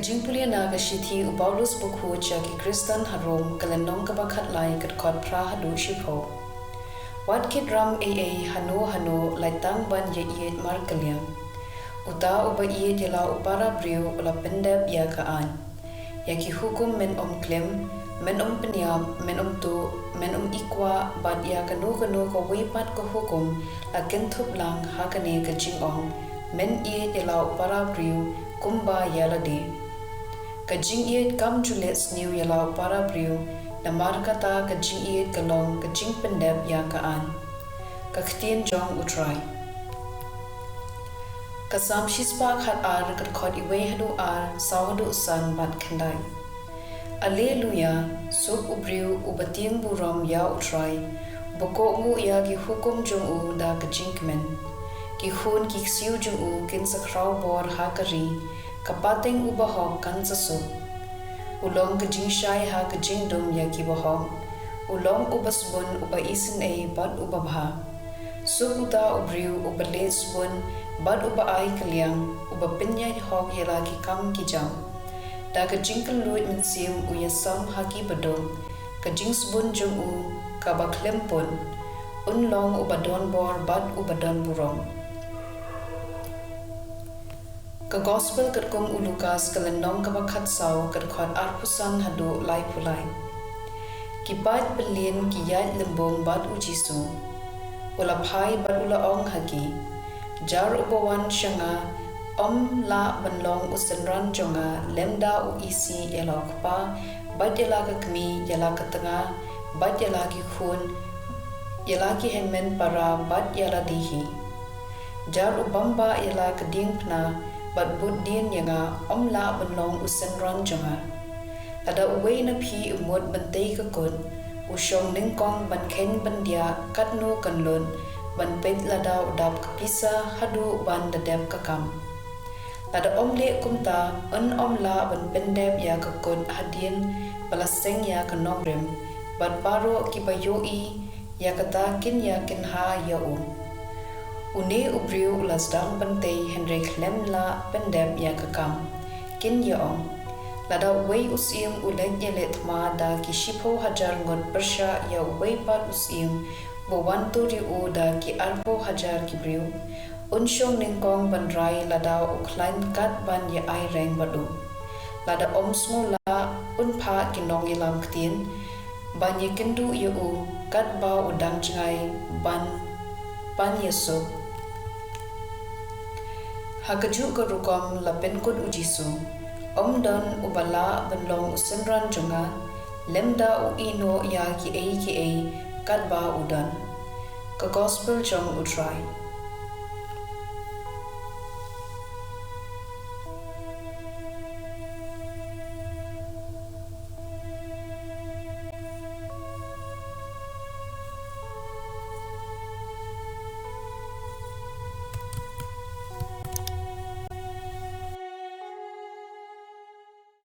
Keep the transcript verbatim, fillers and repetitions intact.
Jingpule na ka shithi u Paulus bakhuid sha ki Khristan ha Rom, ka lynnong kaba khatlai, ka dkhot phra haduh shiphew. Wat kit ram ei ei hano hano, lait tang ban ïaieit markylliang. Uta uba ïeit ïa la u para briew u la pyndep ïa ka aiñ. Ïa ki hukum men ym klim, men ym pynïap, men ym tuh, men ym ikwah, bad ïa kano kano kawei pat ka hukum la kynthup lang ha kane ka jingong: men ïeit ïa la u para briew kumba ïa lade. Ka jingïeit kam ju leh sniew ïa la u para briew, namar kata ka jingïeit ka long ka jingpyndep ïa ka aiñ. Ka ktien jong U Trai. Ka Salm shispah khatar, ka dkhot iwei haduh ar, saw haduh san bad khyndai. Alleluia, suk u briew uba tieng burom ïa U Trai, uba kohnguh ïa ki hukum jong u da ka jingkmen. Ki khun ki ksiew jong u kin sa khraw bor ha ka ri, ka pateng u bahok kan sa suk. U long ka jingshai ha ka jingdum ïa ki bahok. U long uba sbun, uba isynei bad uba bha. Suk uta u briew uba leit sbun bad uba ai kylliang, uba pynïaid hok ïa la ki kam ki jam. Da ka jingkylluid mynsiem u ïasam ha ki baduk, ka jingsbun jong u kaba khlem put. Un long uba don bor bad uba don burom. Ka Gospel katkum u Lukas, ka lynnong kaba khatsaw, ka dkhot arphew san haduh laiphew lai. Ki paid pynlien ki ïaid lymbung bad U Jisu. U la phai bad u la ong ha ki: Jar uba wan sha nga ym lah ban long u synran jong nga lymda u isih ïa la u kpa, bad ïa la ka kmie, ïa la ka tnga, bad ïa la ki khun, ïa la ki hynmen para bad ïa lade hi. Jar u bam bah ïa la ka diengphna bad bud dien ïa nga ym lah ban long u synran jong nga. Lada uwei na phi u mut ban tei ka kut, u shong nyngkong ban kheiñ ban diah katno kan lut ban peit lada u dap ka pisa haduh ban da dep ka kam? Lada ym leh kumta, un ym lah ban pyndep ïa ka kut hadien ba la seng ïa ka nongrim, bad baroh kiba ïohi ïa kata kin ïa kynha ïa u. Une u briew u la sdang ban tei hynrei khlem lah pyndep ïa ka kam. Kin ïa ong: Lada uwei u syiem u leit ïaleh thma da ki shiphew hajar ngut pyrshah ïa uwei pat u syiem ba wan tur ïa u da ki arphew hajar ki briew, un shong nyngkong ban rai lada u khlaiñ kat ban ïa ai reng bad u? Lada ym sngewlah, un phah ki nongïalam ktien ban ïakynduh ïa u katba u dang jngai ban pan ïasuk. Ha kajuh ka rukom la pynkut U Jisu: Ym don uba lah ban long u synran jong nga lymda u ïehnoh ïa kiei kiei katba u don. Ka Gospel jong U Trai.